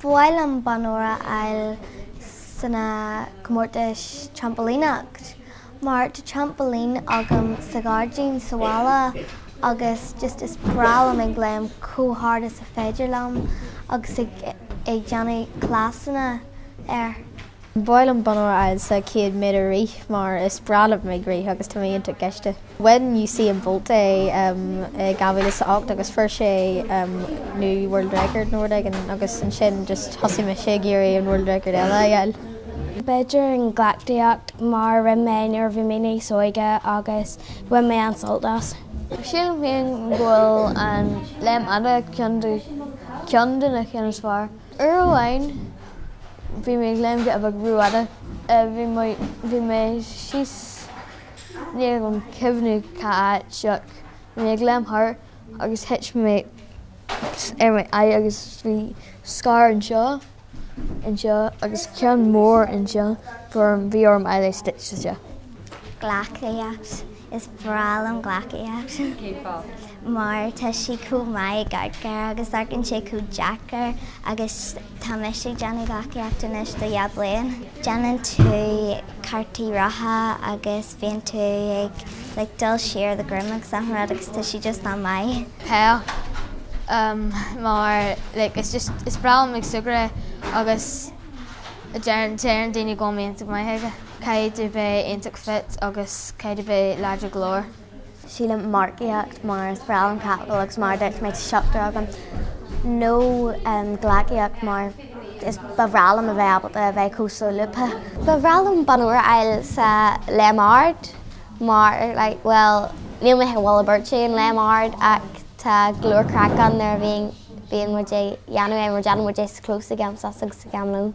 Ba mhaith liom bonn óir a fháil sna comórtais trampailíneacht mar tá trampailín agam sa ghairdín sa bhaile agus just is breá liom ag léim chomh hard is a féidir liom agus ag ag déanamh cleasanna air. Ba mhaith liom bonn óir a fháil sa 100 méadar rith mar is breá liom ag rith agus tá mé iontach gaiste. Bhain Usain Bolt é i 2008 agus fuair sé new world record nó rud éigin agus ansin just thosaigh mise ag iarraidh an world record eile a fháil. B'fhéidir an ghleacaíocht mar rinne mé nuair a bhí mé níos óige agus bhain mé an-sult as. Sílim féin go bhfuil an léim fhada ceann de ceann de na cinn is fearr. Uair amháin bhí mé ag léim giota beag rófhada. Bhí mé bhí mé síos níl agam cuimhniú cá háit ach bhí mé ag léim thart agus thit mé ar m'aghaidh agus bhí scar anseo anseo agus ceann mór anseo bhí orm fháil stitch isteach. Gleacaíocht. Is breá liom gleacaíocht. Cén fáth? Mar tá sí chomh maith ag amharc air agus amharcann sé chomh deacair agus tá mise ag déanamh gleacaíocht anois do dhá bliain. Déanann tú cártaí rotha agus bíonn tú ag like dul siar do dhroim agus achan rud agus tá sí just an-maith. Peil mar like it's just is breá liom ag súgradh agus deireann daoine go bhfuil mé iontach maith aige. Caithfidh tú bheith iontach fit agus caithfidh tú bheith láidir go leor. Sílim marcaíocht mar is breá liom capall agus mar a dúirt mé tá seachtar agam. Nó gleacaíocht mar is ba bhreá liom a bheith ábalta a bheith chomh solúbtha. Ba bhreá liom bonn óir a fháil sa léim ard mar like bhuel níl mé chomh bhfuil beirt an léim ard ach tá go leor craic ann nuair a bhíonn bíonn muid ag dhéanamh é mar déanann muid é sa chlós ag am sos agus ag am lóin.